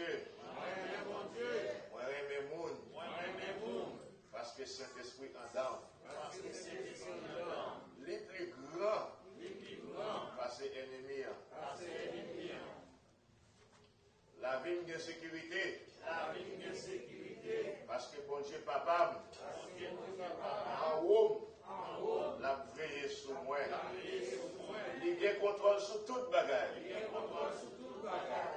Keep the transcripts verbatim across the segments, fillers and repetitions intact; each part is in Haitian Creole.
Mwen renmen Bondye. Mwen renmen moun. Mwen renmen moun. Paske Sentespri anndan m. Paske Sentespri anndan m. Li pi gran. Li pi gran. Pase ènmi an. Pase ènmi an. Lavi m gen sekirite. Lavi m gen sekirite. Paske Bondye papa m. Paske Bondye papa m. Anwo m. Anwo m. L ap veye sou mwen. L ap veye sou mwen. Li gen kontwòl sou tout bagay. Li gen kontwòl sou tout bagay.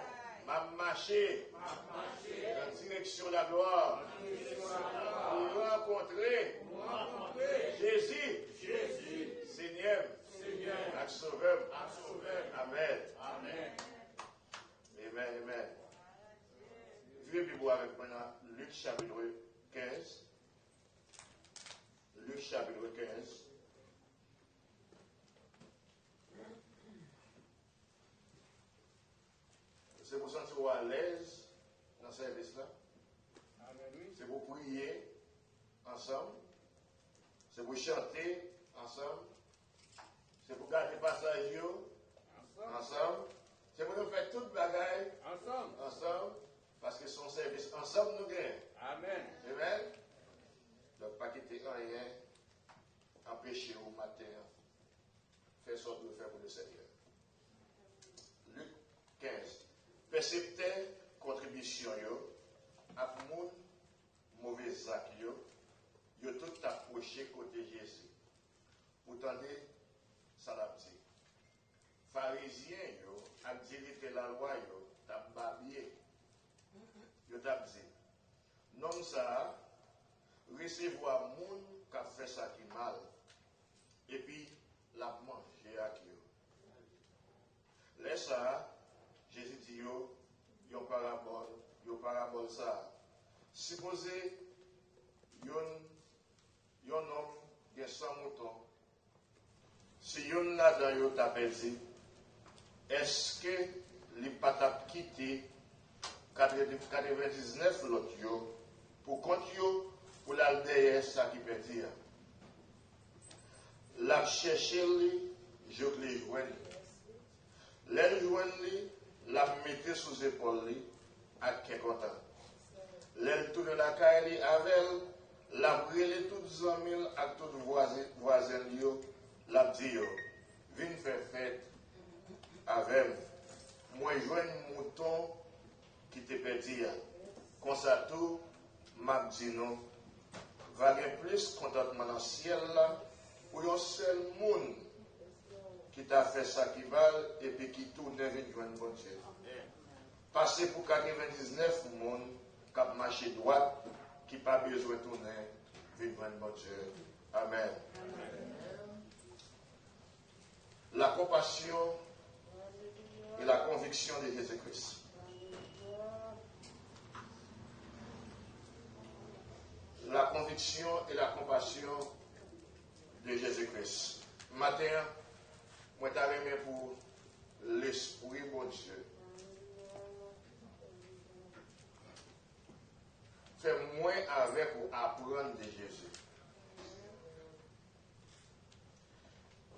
M ap mache. M ap mache. Nan direksyon laglwa. Nan direksyon laglwa. Pou rankontre. Pou rankontre. Jezi. Jezi. Senyè m. Senyè m. Ak Sovè m. Ak Sovè m. Amèn. Amèn. Amen, amen. Vire Bib ou avèk mwen nan Lik chapit kenz. Lik chapit kenz. Se pou santi w alèz nan sèvis la. Amen, wi. Se pou priye ansanm. Se pou chante ansanm. Se pou gade pasaj yo ansanm. Se pou nou fè tout bagay ansanm. Ansanm. Paske se yon sèvis ansanm nou genyen. Amen. Amen. Donk, pa kite anyen anpeche w maten an fè sa w dwe fè pou Lesenyè. Lik kenz. Pèseptè kontribisyon yo ak moun move zak yo, yo tout t ap pwoche kote Jezi pou tande sa l ap di. Farizyen yo ak diritè lalwa yo t ap babye. Yo t ap di, nonm sa a resevwa moun k ap fè sa ki mal, epi l ap manje ak yo. Lè sa a, Jezi di yo yon parabòl, yon parabòl sa a. Sipoze yon, yon nonm gen san mouton. Si youn ladan yo ta pèdi, èske li pa t ap kite katrevenndiznèf lòt yo pou kont yo pou l al dèyè sa ki pèdi a? L ap chèche li jouk li jwenn li. Lè l jwenn li, l ap mete sou zepòl li ak kè kontan. Lè l tounen lakay li avè l, l ap rele tout zanmi l ak tout vwazen, vwazen l yo, l ap di yo, vin fè fèt avè m. Mwen jwenn mouton ki te pèdi a. Konsa tou, m ap di nou, va gen plis kontantman nan syèl la pou yon sèl moun ki ta fè sa ki mal epi ki tounen vin jwenn Bondye, pase pou katrevenndiznèf moun k ap mache dwat ki pa bezwen tounen vin jwenn Bondye. Amèn. La compassion et la conviction de Jésus-Christ. La conviction et la compassion de Jésus-Christ. Maten an, mwen ta renmen pou Lespri Bondye fè mwen avèk ou aprann de Jezi.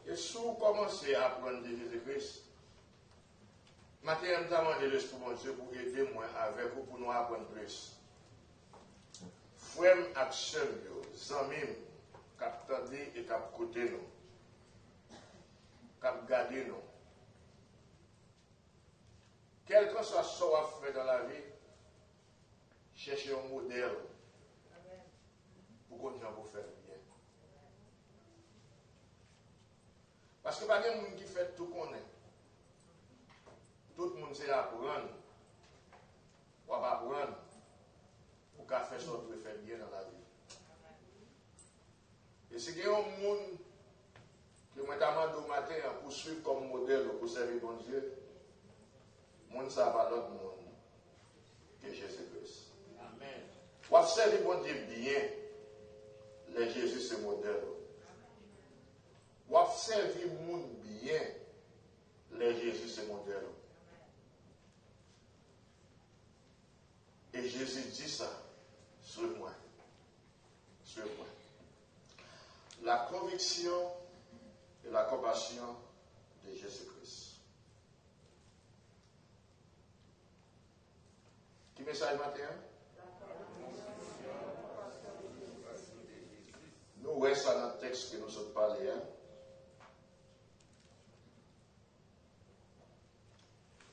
E si w kòmanse aprann de Jezi Kris, maten an, m ta mande Lespri Bondye pou ede mwen avèk ou pou nou aprann plis. Frè m ak sè m yo, zanmi m k ap tande e k ap koute nou, k ap gade nou, kèlkanswa sa w ap fè nan lavi, chèche yon modèl pou konn jan pou fè l byen. Paske pa gen moun ki fèt tou konnen. Tout moun se aprann. W ap aprann pou w ka fè sa w dwe fè byen nan lavi. E si gen yon moun ke mwen ta mande w maten an pou swiv kòm modèl ou pou sèvi Bondye, moun sa a pa lòt moun ke Jezi Kris. Amèn. W ap sèvi Bondye byen lè Jezi se modèl ou. W ap sèvi moun byen lè Jezi se modèl ou. E Jezi di sa, suiv mwen. Suiv mwen. La conviction et la compassion de Jésus-Christ. Mesaj maten an? Nou wè sa nan tèks ke nou sot pale a.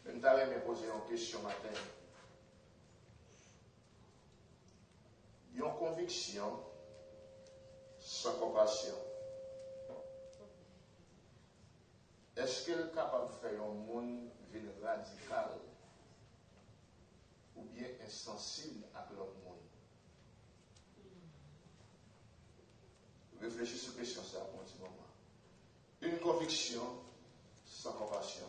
Men m ta renmen poze yon kesyon maten an. Yon konviksyon san konpasyon, èske l kapab fè yon moun vin radikal oubyen ensansib ak lòt moun? Reflechi sou kesyon sa a pou yon ti moman. Une conviction sans compassion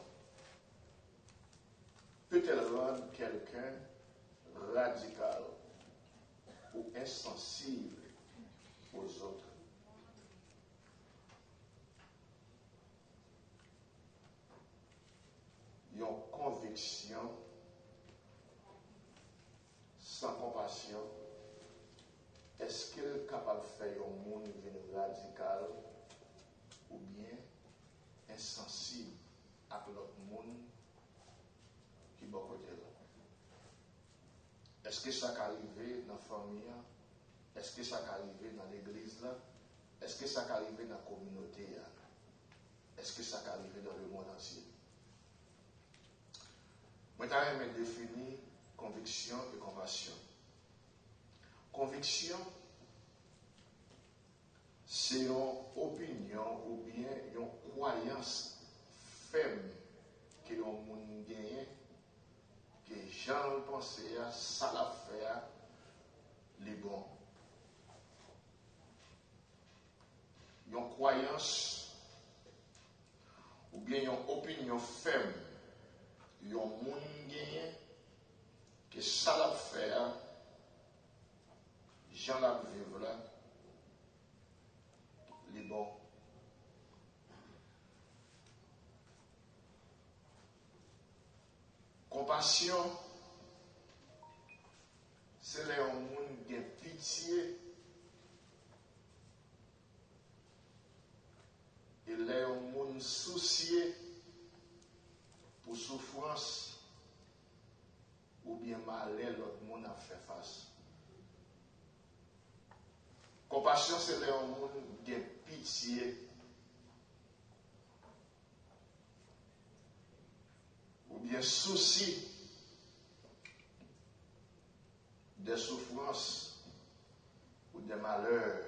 peut-elle rendre quelqu'un radical ou insensible aux autres? Yon konviksyon san konpasyon, èske l kapab fè yon moun vin radikal oubyen ensansib ak lòt moun ki bò kote l? Èske sa ka rive nan fanmi an? Èske sa ka rive nan legliz la? Èske sa ka rive nan kominote a? Èske sa ka rive dans le monde entier? Mwen ta renmen defini konviksyon e konpasyon. Konviksyon se yon opinyon oubyen yon kwayans fèm ke yon moun genyen, ke jan l panse a, sa l ap fè a, li bon. Yon kwayans oubyen yon opinyon fèm yon moun genyen ke sa l ap fè a, jan l ap viv la, li bon. Konpasyon, se lè yon moun gen pitye e lè yon moun sousye pou soufrans oubyen malè lòt moun ap fè fas. Konpasyon se lè yon moun gen pitye oubyen sousi des souffrances ou des malheurs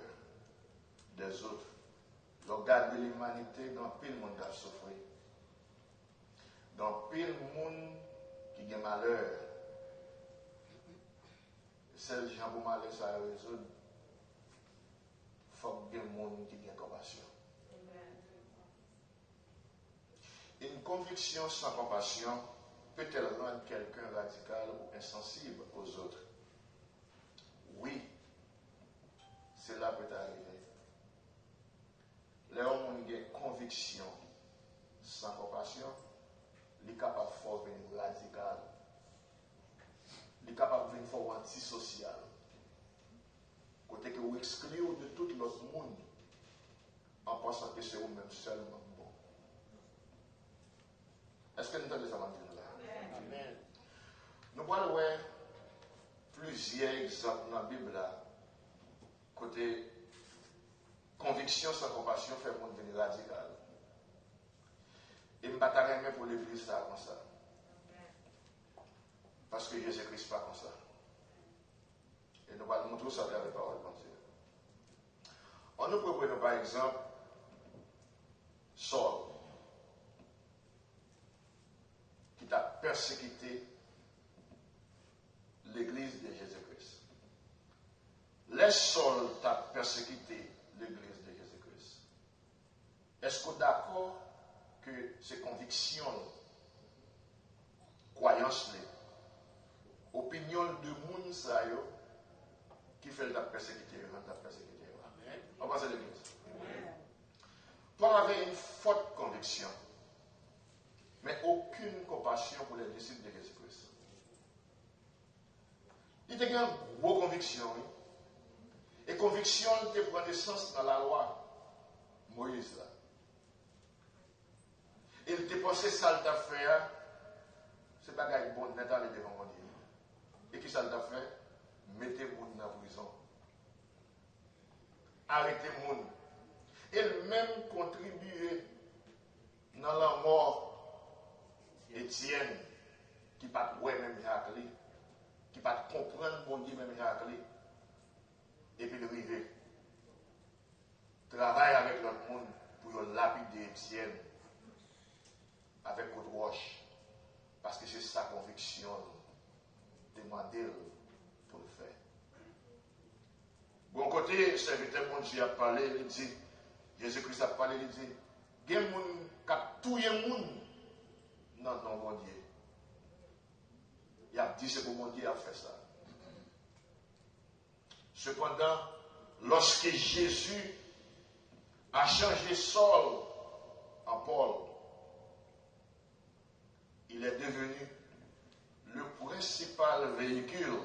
des autres. Lè w gade limanite, gen anpil moun k ap soufri. Gen anpil moun ki gen malè. Sèl jan pou malè sa yo rezoud, fòk gen moun ki gen konpasyon. Une conviction sans compassion peut-elle rendre quelqu'un radical ou insensible aux autres? Wi, cela peut arriver. Lè yon moun gen konviksyon san konpasyon, li kapab fè w vin radikal. Li kapab vin fè w antisosyal. Kote ke w ekskli w de tout lòt moun, an pansan ke se ou menm sèlman k bon. Èske nou tande sa m ap di nou la? Amèn. Nou pral wè plizyè egzanp nan Bib la, kote konviksyon san konpasyon fè moun vin radikal. E m pa ta renmen pou legliz sa a konsa. Paske Jezi Kris pa konsa. E nou pral montre w sa atravè pawòl Bondye. Ann nou pran pou nou, pa egzanp, Sòl, ki t ap pèsekite legliz de Jezi Kris. Lè Sòl t ap pèsekite legliz de Jezi Kris, èske w dakò ke se konviksyon l, kwayans li, opinyon l de moun sa yo ki fè l t ap pèsekite yo, jan l t ap pèsekite yo a? Amèn. Ann panse legliz. Amèn. Paul avait une forte conviction, mais aucune compassion pour les disciples de Jésus-Christ. Li te gen gwo konviksyon, wi. E konviksyon l te pran nesans nan lalwa Moyiz la. E l te panse sa l t ap fè a, se bagay bon nèt ale devan Bondye. E kisa l t ap fè? Mete moun nan prizon. Arete moun. E l menm kontribye nan lanmò Etyèn, ki pa t wè menm jan ak li, ki pa t konprann Bondye menm jan ak li. Epi l rive travay avèk lòt moun pou yo lapide Etyèn avèk kout wòch, paske se sa konviksyon l te mande l pou l fè. Bon kote, sèvitè Bondye ap pale, li di, Jezi Kris ap pale, li di, gen moun k ap touye moun nan non Bondye. Y ap di se pou Bondye y ap fè sa. Cependant, lorsque Jésus a changé Saul en Paul, il est devenu le principal véhicule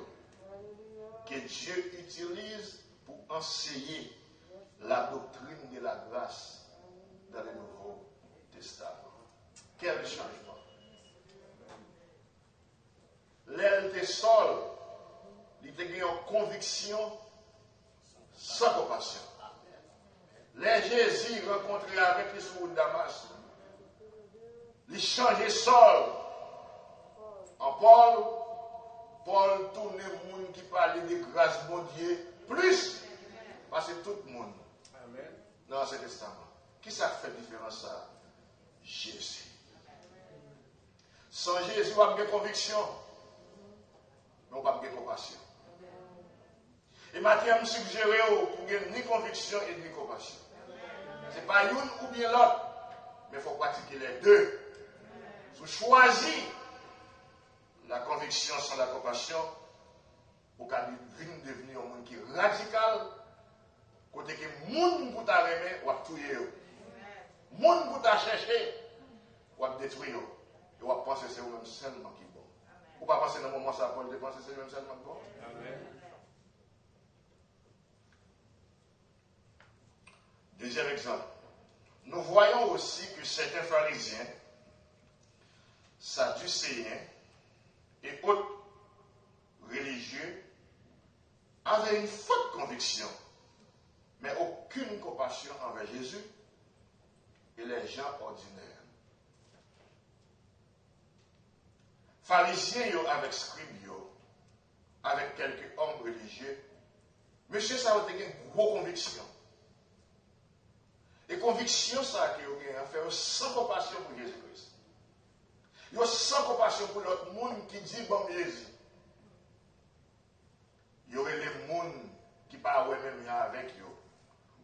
que Dieu utilise pour enseigner la doctrine de la grâce dans le Nouveau Testament. Quel changement! Lè l te Sòl, li te gen yon konviksyon san konpasyon. Lè Jezi rankontre avèk li sou wout Damas, li chanje Sòl an Pòl. Pòl tounen moun ki pale de gras Bondye plis pase tout moun nan Ansyen Testaman. Kisa k fè diferans sa a? Jezi. San Jezi, w ap gen konviksyon, men w p ap gen konpasyon. E maten an, m sigjere w pou w gen ni konviksyon e ni konpasyon. Se pa youn oubyen lòt, men fò w pratike lè de. Si w chwazi la conviction sans la compassion, ou ka vin devni yon moun ki radikal, kote ke moun pou ta renmen, w ap touye yo. Moun pou ta chèche, w ap detwi yo. E w ap panse se ou menm sèlman ki bon. Ou pa panse nan moman sa a Pòl te panse se li menm sèlman ki bon? Deuxième exemple, nous voyons aussi que certains pharisiens, sadducéens et autres religieux avaient une forte conviction, mais aucune compassion envers Jésus et les gens ordinaires. Farizyen yo avèk skrib yo, avèk kèlke òm relijye, mesye sa yo te gen gwo konviksyon. E konviksyon sa ke yo gen an fè yo san konpasyon pou Jezi Kris. Yo san konpasyon pou lòt moun ki di, "Ban m Jezi." Yo rele moun ki pa wè menm jan avèk yo.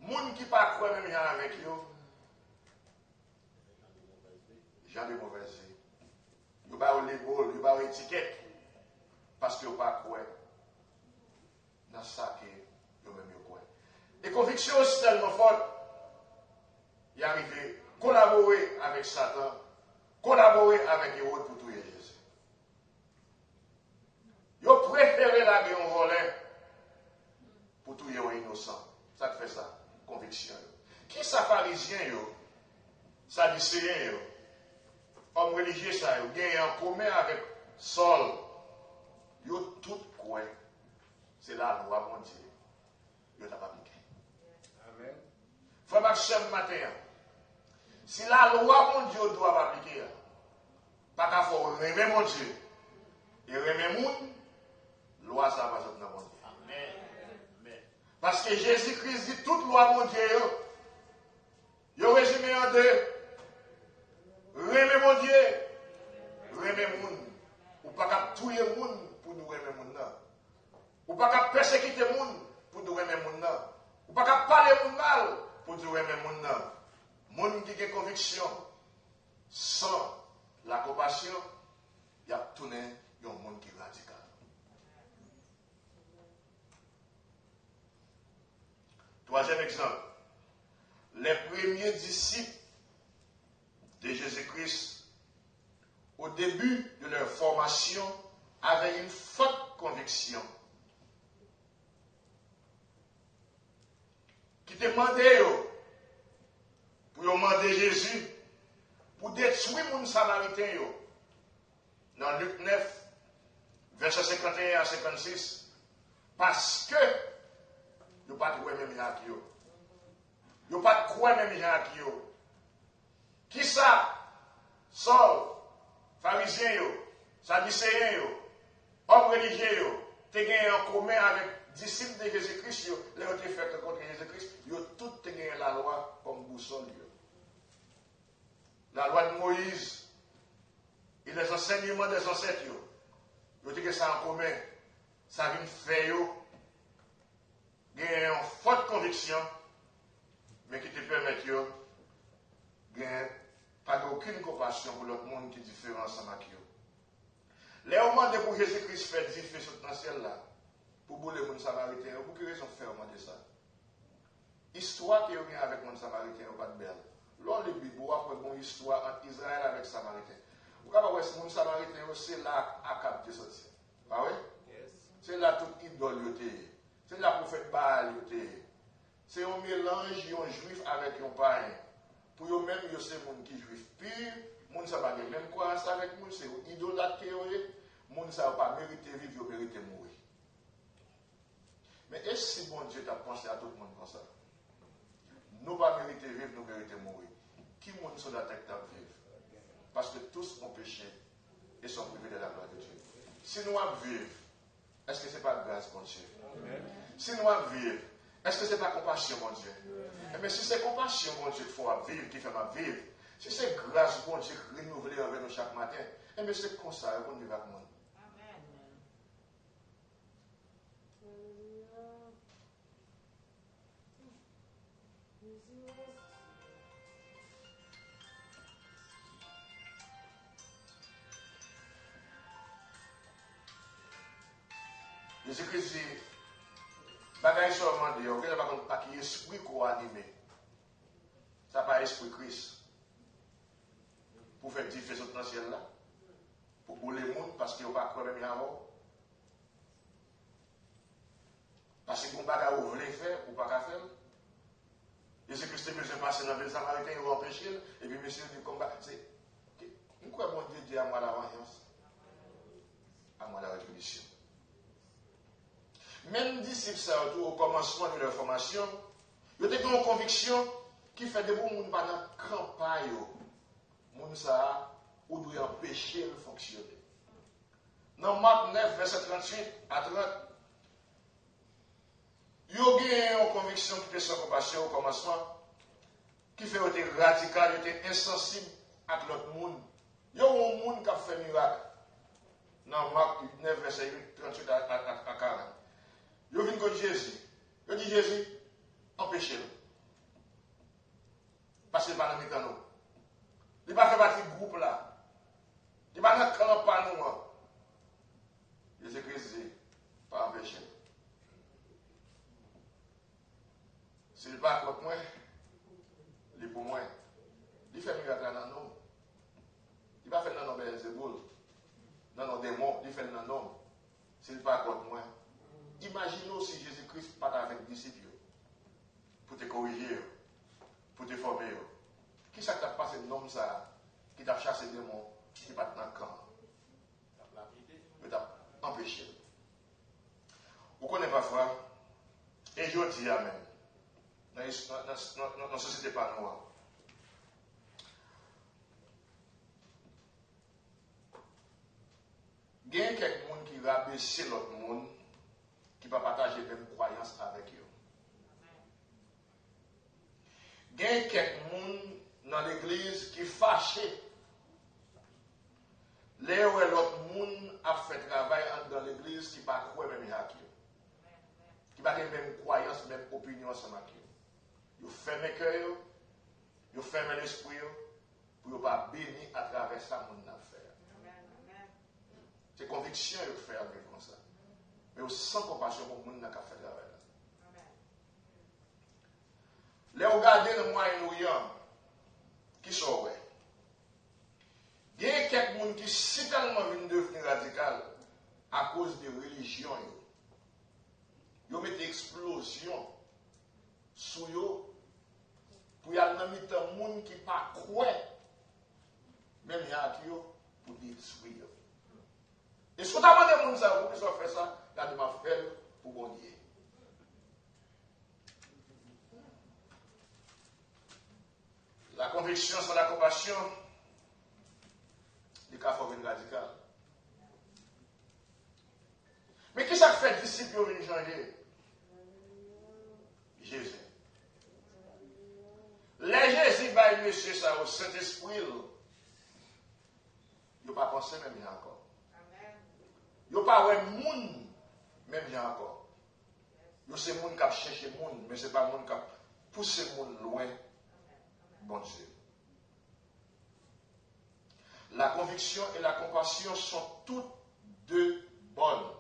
Moun ki pa kwè menm jan avèk yo, gens de mauvaise vie. Yo ba yo label, yo ba yo etikèt, paske yo pa kwè nan sa ke yo menm yo kwè. E konviksyon yo si tèlman fòt, y arive kolabore avèk Satan, kolabore avèk Ewòd pou touye Jezi. Yo prefere lage yon vòlè pou touye yon inosan. Sa k fè sa? Konviksyon yo. Kisa Farizyen yo, Sadiseyen yo, òm relijye sa yo genyen an komen avèk Sòl? Yo tout kwè se lalwa Bondye yo t ap aplike. Frè m ak sè m maten an, si lalwa Bondye yo di w ap aplike a pa ka fè w renmen Bondye e renmen moun, lwa sa a pa sot nan Bondye. Paske Jezi Kris di tout lwa Bondye yo, yo rezime an de: renmen Bondye, renmen moun. Ou pa ka ap touye moun pou nou renmen moun nan. Ou pa ka ap pèsekite moun pou nou renmen moun nan. Ou pa ka ap pale moun mal pou nou renmen moun nan. Moun ki gen konviksyon san lakonpasyon, y ap tounen yon moun ki radikal. Troisième exemple, les premiers disciples de Jésus-Christ, au début de leur formation, avaient une forte conviction ki te mande yo pou yo mande Jezi pou detwi moun Samariten yo. Nan Lik nèf, Vèsè senkanteyen a senkannsis, paske yo pa t wè menm jan ak yo. Yo pa t kwè menm jan ak yo. Kisa Sòl, Farizyen yo, Sadiseyen yo, òm relijye yo te genyen an komen avèk disip de Jezi Kris yo lè yo te fèk rankontre Jezi Kris? Yo tout te genyen lalwa kòm bousòl yo. La loi de Moïse et les enseignements des ancêtres yo, yo te gen sa an komen. Sa vin fè yo gen yon fòt konviksyon, men ki te pèmèt yo gen pa gen okenn konpasyon pou lòt moun ki diferan ansanm ak yo. Lè yo mande pou Jezi Kris fè dife sot nan syèl la pou boule moun Samariten yo, pou ki rezon k fè yo mande sa? Istwa ke yo gen avèk moun Samariten yo pa t bèl. Lè w li Bib ou, w ap wè gen yon istwa ant Izrayèl avèk Samariten. Ou kapab wè si moun Samariten yo, se la Akab te soti. Pa vre? Se la tout idòl yo te ye. Se la pwofèt Baal yo te ye. Se yon melanj yon jwif avèk yon payen. Pou yo menm, yo se moun ki jwif pi, moun sa pa gen menm kwayans avèk moun, se yon idolat ke yo ye. Moun sa yo pa merite viv, yo merite mouri. Men e si Bondye t ap panse a tout moun konsa? Nou pa merite viv, nou merite mouri. Ki moun sou latè k t ap viv? Parce que tous ont péché et sont privés de la gloire de Dieu. Si nou ap viv, èske se pa gras Bondye? Si nou ap viv, èske se pa konpasyon Bondye? Ebyen, si se konpasyon Bondye k fè w ap viv, ki fè m ap viv, si se gras Bondye k renouvle anvè nou chak maten, ebyen, se konsa yo konn viv ak moun. Jezi Kris di, bagay sa yo mande yo, ou genlè pa konn pa ki espri ke w anime. Sa pa espri Kris. Pou fè dife sot nan syèl la, pou boule moun, paske yo pa kwè menm jan avè w. Paske gon bagay ou vle fè, ou pa ka fè l. Jezi Kris te bezwen pase nan vil Samariten, yo anpeche l, epi misye di konba, se, m kwè Bondye di à moi la vengeance, à moi la rétribution. Menm disip sa yo tou, okòmansman de lè fòmasyon, yo te gen yon konviksyon ki fè depi yon moun pa nan kan pa yo, moun sa a, ou dwe anpeche l fonksyone. Nan Mak nèf, vèsè tranntuit a trant, yo genyen yon konviksyon ki te san konpasyon okòmansman, ki fè yo te radikal, yo te ensansib ak lòt moun. Yo wè yon moun k ap fè mirak. Nan Mak nèf, vèsè uit, tranntuit a, a, a, a karant. Yo vin kot Jezi. Yo di Jezi, anpeche l. Paske li pa nan mitan nou. Li pa fè pati gwoup la. Li pa nan kan pa nou an. Jezi Kris di, pa anpeche l. Si l pa kont mwen, li pou mwen. Li fè mirak la nan non m. Li pa fè l nan non Bèlzeboul, nan non demon, li fè l nan non m. Si l pa kont mwen. Imajine w si Jezi Kris pa t avèk disip yo pou te korije yo, pou te fòme yo. Kisa k t ap pase nonm sa a ki t ap chase demon ki pa t nan kan an? Yo t ap anpeche l. Ou konnen pafwa, e jodi a menm, nan, nan, nan, nan, nan sosyete pa nou an, gen kèk moun ki rabese lòt moun ki pa pataje menm kwayans avèk yo. Gen kèk moun nan legliz ki fache lè yo wè lòt moun ap fè travay anndan legliz ki pa kwè menm jan ak yo, ki pa gen menm kwayans, menm opinyon ansanm ak yo. Yo fèmen kè yo, yo fèmen lespri yo, pou yo pa beni atravè sa moun nan ap fè a. Se konviksyon yo k fè yo ap viv konsa. Men yo san konpasyon pou moun nan k ap fè travay la. Lè w gade nan Mwayen Oryan, kisa w wè? Gen kèk moun ki sitèlman vin devni radikal akoz de relijyon yo. Yo mete eksplozyon sou yo pou y al nan mitan moun ki pa kwè menm jan ak yo pou detwi yo. E si w ta mande moun sa yo, poukisa w fè sa? Y a di, m ap fè l pou Bondye. La conviction sans la compassion, li ka fè w vin radikal. Men kisa k fè disip yo vin chanje? Jezi. Lè Jezi bay mesye sa yo Sentespri l, yo pa panse menm jan ankò. Yo pa wè moun menm jan ankò. Yo se moun k ap chèche moun, men se pa moun k ap pouse moun lwen Bondye. La conviction et la compassion sont toutes deux bonnes.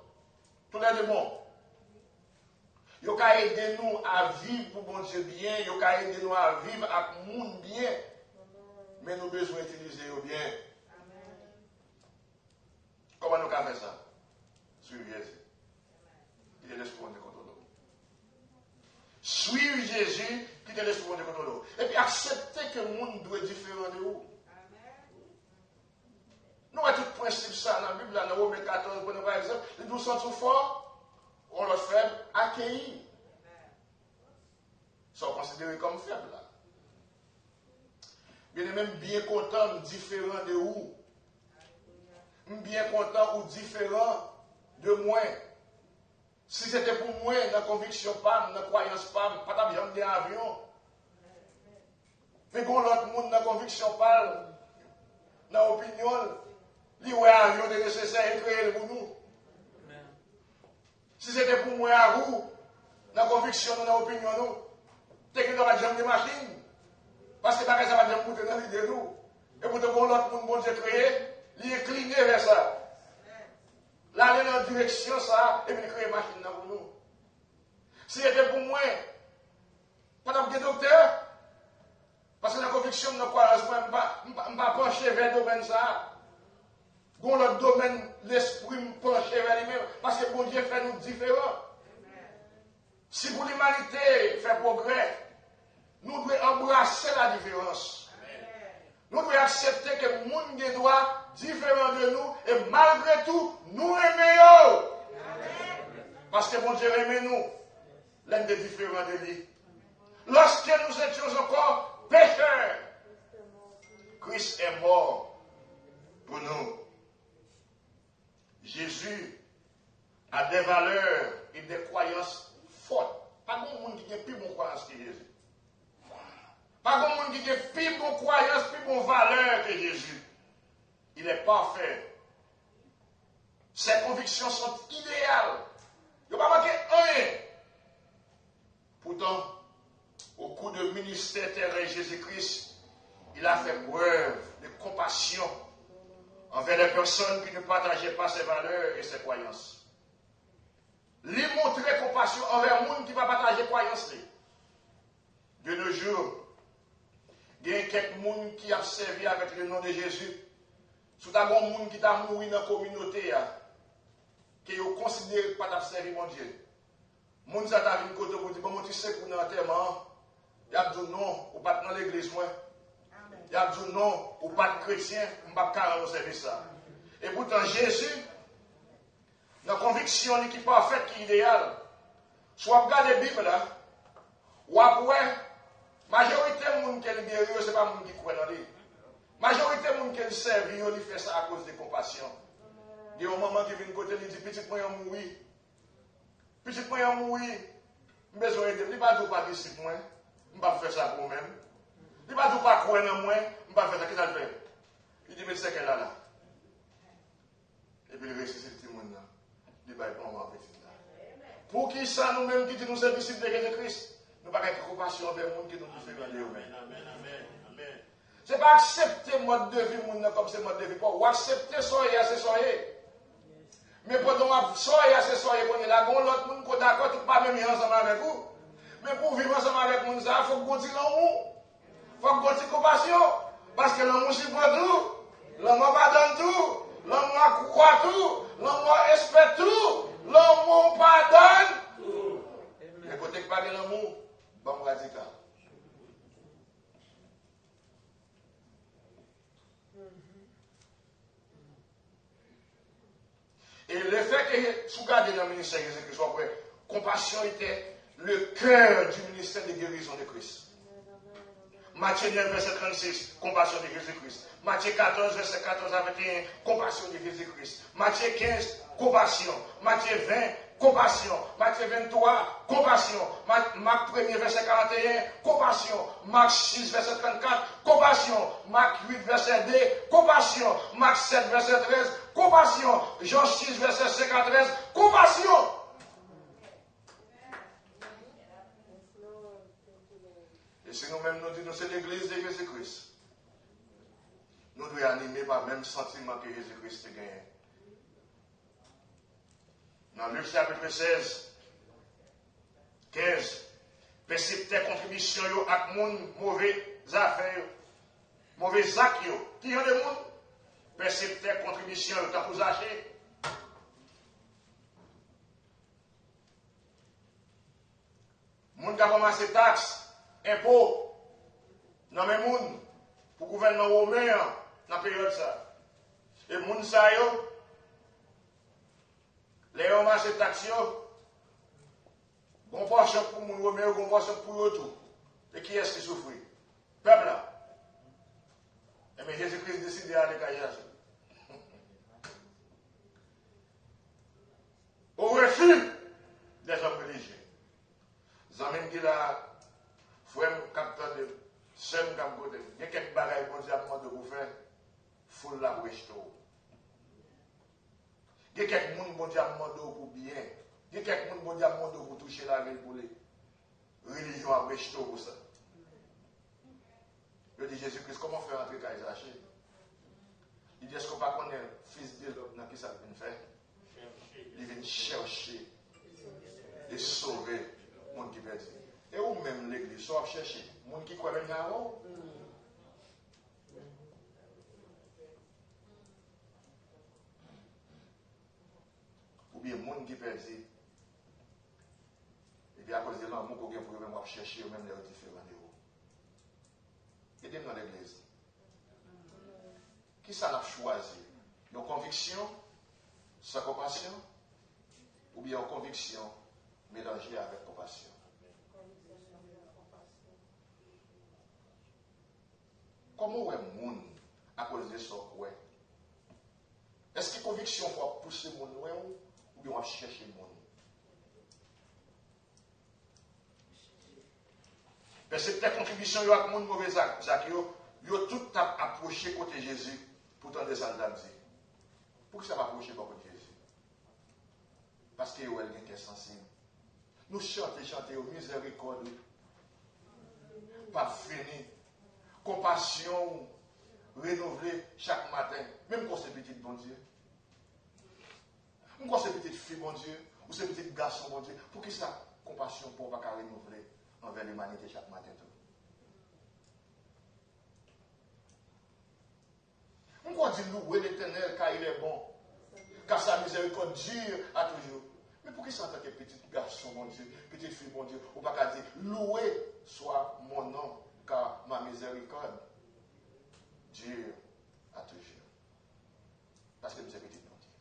Tous les deux bons. Yo ka ede nou a viv pou Bondye byen, yo ka ede nou a viv ak moun byen, men nou bezwen itilize yo byen. Kòman nou ka fè sa? Swiv Jezi. Kite Lespri Bondye kontwole w. Swiv Jezi, kite Lespri Bondye kontwole w. Epi aksepte ke moun dwe diferan de ou. Nou wè tout prensip sa nan Bib la, nan Women katòz, pou nou pa egzanp, li di w santi w fò, yon lòt fèb, akeyi. Sa w konsidere kòm fèb la. Byeneme, m byen kontan m diferan de ou. M byen kontan ou diferan de mwen. Si se te pou mwen, nan konviksyon pa m, nan kwayans pa m, pa t ap janm gen avyon. Men gen yon lòt moun nan konviksyon pa l, nan opinyon l, li wè avyon te nesesè, li kreye l pou nou. Si se te pou mwen ak ou, nan konviksyon nou, nan opinyon nou, te gen dwa pa t janm gen machin. Paske bagay sa pa t janm moute nan lide nou. E poutan, gen yon lòt moun Bondye kreye, li enkline vè sa. L ale nan direksyon sa, epi li kreye machin nan pou nou. Si se te pou mwen, pa t ap gen doktè. Paske nan konviksyon m, nan kwayans mwen, m pa, m pa, m pa panche vè domèn sa a. Gon lòt domèn, lespri m panche vè li menm. Paske Bondye fè nou diferan. Si pou limanite fè pwogrè, nou dwe anbrase la diferans. Nou dwe aksepte ke moun gen dwa diferan de nou, e malgre tou, nou renmen yo. Paske Bondye renmen nou. Lè n te diferan de li. Lorsque nous étions encore pécheurs, Christ est mort pour nous. Jésus a des valeurs et des croyances fortes. Pa gen moun ki gen pi bon kwayans ke Jezi. Pa gen moun ki gen pi bon kwayans, pi bon valè ke Jezi. Il est parfait. Ses convictions sont idéales. Yo pa manke anyen. Pourtant, au cours de ministère terrestre de Jésus-Christ, il a fait preuve de compassion envers les personnes qui ne partageaient pas ses valeurs et ses croyances. Li montre konpasyon anvè moun ki pa pataje kwayans li. De nos jours, gen kèk moun ki ap sèvi avèk le nom de Jésus. Si w ta gen yon moun ki ta mouri nan kominote a, ke yo konsidere k pa t ap sèvi Bondye, moun sa ta vin kote w pou di, "Ban m yon ti sekou nan antèman an." Y ap di w, "Non, ou pa t nan legliz mwen." Y ap di w, "Non, ou pa t kretyen, m p ap ka rann ou sèvis sa." E poutan, Jezi, nan konviksyon li ki pafè, ki ideyal, si w ap gade Bib la, w ap wè, majorite moun ke l geri yo, se pa moun ki kwè nan li. Majorite moun ke l sèvi yo, li fè sa akoz de konpasyon. Gen yon manman ki vin kote li, di, "Pitit mwen an mouri." Pitit mwen an mouri, m bezwen ede l. Li pa di w pa disip mwen, m p ap fè sa pou ou menm. Li pa di w pa kwè nan mwen, m p ap fè sa. Kisa l fè? Li di, "Met sèkèy la la." Epi l resisite timoun nan. Li bay panm an pitit la. Poukisa nou menm ki di nou se disip de Jezi Kris, nou pa gen konpasyon anvè moun ke nou diferan de yo menm? Amèn, amèn, amèn, amèn. Se pa aksepte mòd de vi moun nan kòm se mòd de vi pa w. Ou aksepte sa w ye a, se sa w ye. Men pandan w ap sa w ye a, se sa w ye kounye a la, gen yon lòt moun ke w dakò tout pa menm jan ansanm avèk ou. Men pou w viv ansanm avèk moun sa a, fòk gon ti lanmou. Fòk gon ti konpasyon. Paske lanmou sipòte tou. Lanmou padone tou. Lanmou a kwè tou. Lanmou a espè tou. Lanmou padone tou. Men kote k pa gen lanmou, ban m radikal. E si w gade nan ministè Jezi Kris, w ap wè, compassion était le cœur du ministère de guérison de Christ. Matye nèf, vèsè trannsis, konpasyon de Jezi Kris. Matye katòz, vèsè katòz a venteyen, konpasyon de Jezi Kris. Matye kenz, konpasyon. Matye ven, konpasyon. Matye venntwa, konpasyon. Ma-, Mak premye, vèsè karanteyen, konpasyon. Mak sis, vèsè trannkat, konpasyon. Mak uit, vèsè de, konpasyon. Mak sèt, vèsè trèz, konpasyon. Jan sis, vèsè senk a trèz, konpasyon. E si nou menm nou di nou se legliz de Jezi Kris, nou dwe anime pa menm santiman ke Jezi Kris te genyen. Nan Lik chapit sèz, kenz, pèseptè kontribisyon yo ak moun move zafè yo, move zak yo. Ki jan de moun? Pèseptè kontribisyon yo, tankou Zache. Moun k ap ranmase taks, enpo, nan men moun pou gouvènman women an nan peryòd sa a. E moun sa yo, lè yo ranmase taks yo, gon pòsyon pou moun women yo, gon pòsyon pou yo tou. E kiyès ki soufri? Pèp la. Enben, Jezi Kris deside ale kay Zache. Au refus des hommes religieux. Zanmi m ki la, frè m k ap tande m, sè m k ap koute m, gen kèk bagay Bondye ap mande w pou fè, foul la ap rejte w. Gen kèk moun Bondye ap mande w pou byen. Gen kèk moun Bondye ap mande w pou touche lavi l pou li. Relijyon ap rejte w pou sa. Yo di Jezi Kris, kòman w fè antre kay Zache? Li di, èske w pa konnen Fis de lòm nan kisa l vin fè? Li vin chèche e sove moun ki pèdi. E ou menm, legliz, sa w ap chèche? Moun ki kwè menm jan avè w? Oubyen moun ki pèdi? Epi akoz de lanmou ke w gen pou yo menm, w ap chèche yo menm lè yo diferan de ou. Ede m non, legliz. Kisa n ap chwazi? Yon konviksyon san konpasyon oubyen yon konviksyon melanje avèk konpasyon? Kòman w wè moun akoz de sa w kwè? Èske konviksyon w ap pouse moun wè w oubyen w ap chèche moun? Pèseptè kontribisyon yo ak moun move zak, zak yo, yo tout t ap apwoche kote Jezi pou tande sa l t ap di. Poukisa yo pa apwoche bò kot Jezi? Paske yo wè l gen kè sansib. Nou chante, chante yo, mizèrikòd ou p ap fini, konpasyon ou renouvle chak maten. Men m kwè w se pitit Bondye. M kwè w se pitit fi Bondye, ou se pitit gason Bondye. Poukisa konpasyon pa w pa ka renouvle anvè limanite chak maten tou? M kwè w di, louez l'Éternel, car il est bon, car sa miséricorde dure à toujours. Men poukisa antanke pitit gason Bondye, pitit fi Bondye, ou pa ka di, loué soit mon nom, car ma miséricorde dure à toujours? Paske m se pitit Bondye.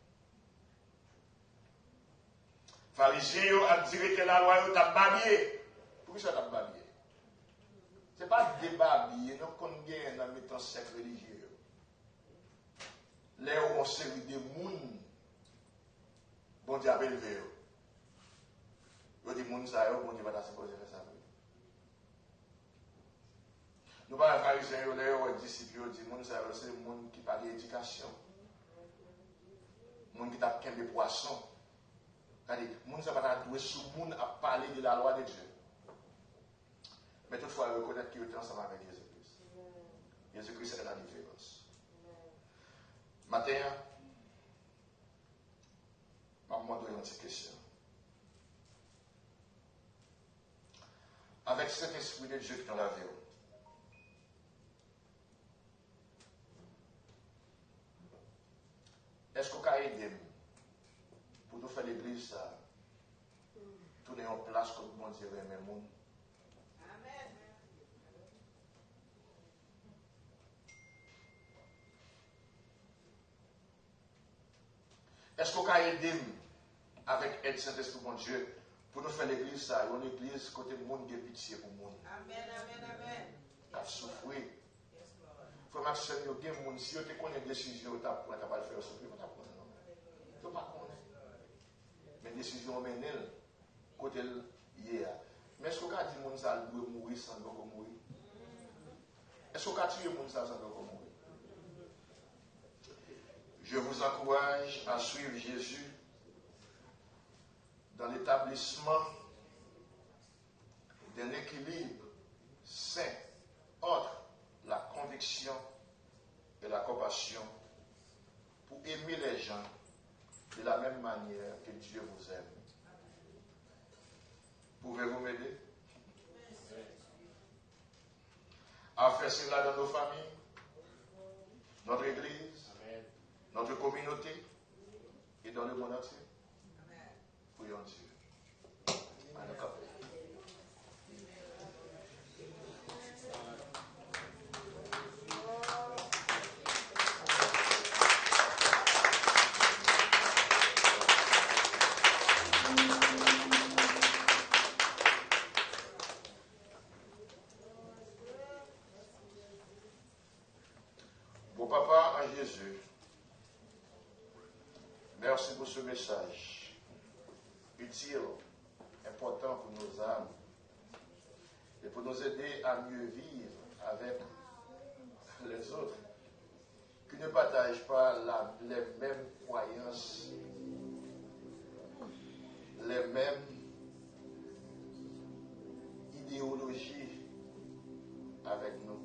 Farizyen yo ak direktè lalwa yo t ap babye. Poukisa yo t ap babye? Se pa de babye non k konn genyen nan mitan sèk relijye yo. Lè yo wè yon seri de moun Bondye ap elve yo, yo di moun sa yo, Bondye pa ta sipoze fè sa pou yo. Nou pa wè Farizyen yo, lè yo wè disip yo, di moun sa yo se moun ki pa gen edikasyon, moun ki t ap kenbe pwason. Gade, moun sa pa ta dwe sou moun ap pale de la loi de Dieu. Men toutfwa, yo rekonèt ke yo te ansanm avèk Jezi Kris. Jezi Kris est la différence. Maten an, m ap mande w yon ti kesyon. Avèk Sentespri de Dye ki nan lavi w, èske w ka ede m pou nou fè legliz sa a tounen yon plas kote Bondye renmen moun? Èske w ka ede m Avèk èd Sentespri Bondye, pou nou fè legliz sa a yon legliz kote moun gen pitye pou moun. Amèn, amèn, amèn. K ap soufri. Frè m ak sè m yo, gen moun, si yo te konnen desizyon yo t ap pran t ap al fè yo soufri, yo pa t ap pran l non. Yo pa konnen. Men desizyon an mennen l kote l ye a. Men èske w ka di moun sa a l dwe mouri san l poko mouri? Èske w ka tiye moun sa a san l poko mouri? Je vous encourage à suivre Jésus dans l'établissement d'un équilibre sain entre la conviction et la compassion pour aimer les gens de la même manière que Dieu vous aime. Pouvez-vous m'aider à faire cela dans nos familles, notre église, notre communauté et dans le monde entier? Prions Dieu. Ann kanpe. Bon Papa, en Jésus, merci pour ce message utile, important pour nos âmes et pour nous aider à mieux vivre avec les autres qui ne partagent pas la, les mêmes croyances, les mêmes idéologies avec nous.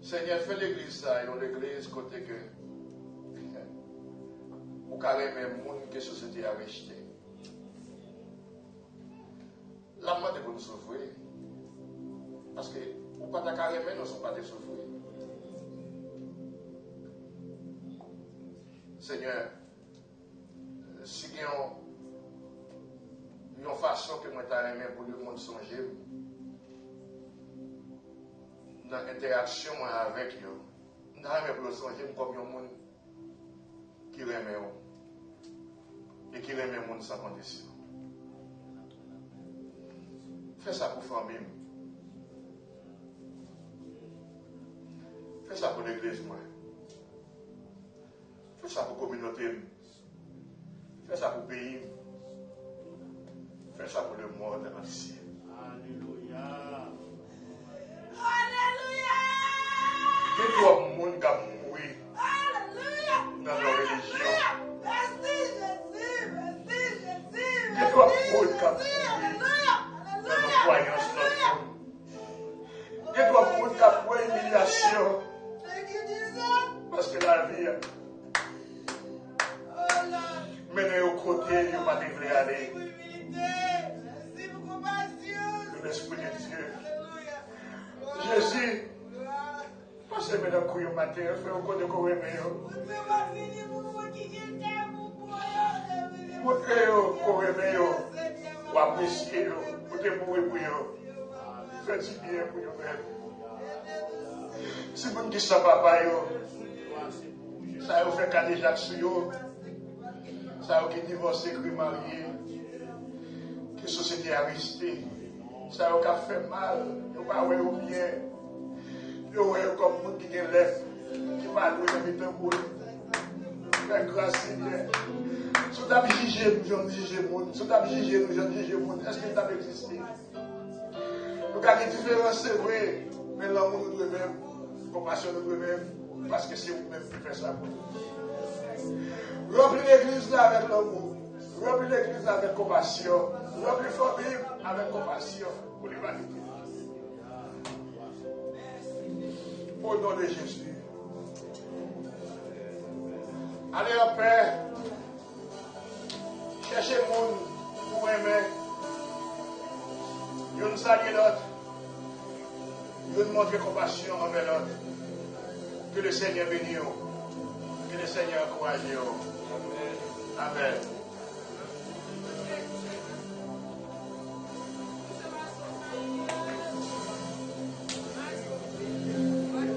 Senyè, fè legliz sa a yon legliz kote ke ou ka renmen moun ke sosyete a rejte. L ap mande pou n soufri. Paske ou pa ta ka renmen nou si w pa te soufri. Senyè, si gen yon, yon fason ke mwen ta renmen pou lemonn sonje m nan entèaksyon mwen avèk yo, m ta renmen pou yo sonje m kòm yon moun ki renmen w e ki renmen moun san kondisyon. Fè sa pou fanmi m. Fè sa pou legliz mwen. Fè sa pou kominote m. Fè sa pou peyi m. Fè sa pou lemonn antye. Alelouya. Alelouya. Gen twòp moun k ap mouri nan non relijyon. Gen twòp moun k ap mouri nan non kwayans lòt moun. Gen twòp moun k ap pran imilyasyon paske lavi a mennen yo kote yo pa te vle ale. Lespri de Dye. Jezi, pase men nan kou yo maten an, fè yo konnen ke w renmen yo. Montre yo ke w renmen yo, w apresye yo, ou te mouri pou yo. Fè dibyen pou yo menm. Si moun ki san papa yo, sa yo fè kadejak sou yo, sa yo ki divòse, ki remarye, ke sosyete a rejte, sa yo k ap fè mal, yo pa wè yo byen, yo wè yo kòm moun ki gen lèp, ki pa dwe nan mitan moun. Fè gras, Senyè. Si w t ap jije m jan m jije moun, si w t ap jije nou jan n jije moun, èske n t ap egziste? Nou ka gen diferans, se vre, men lanmou nou dwe menm, konpasyon nou dwe menm, paske se ou menm ki fè sa pou nou. Ranpli legliz la avèk lanmou, ranpli legliz la avèk konpasyon, ranpli fanmi m avèk konpasyon pou limanite. Au nom de Jésus. Allez en paix. Chèche moun pou renmen. Youn salye lòt. Youn montre konpasyon anvè lòt. Ke le Senyè beni w. Ke le Senyè ankouraje w. Amèn.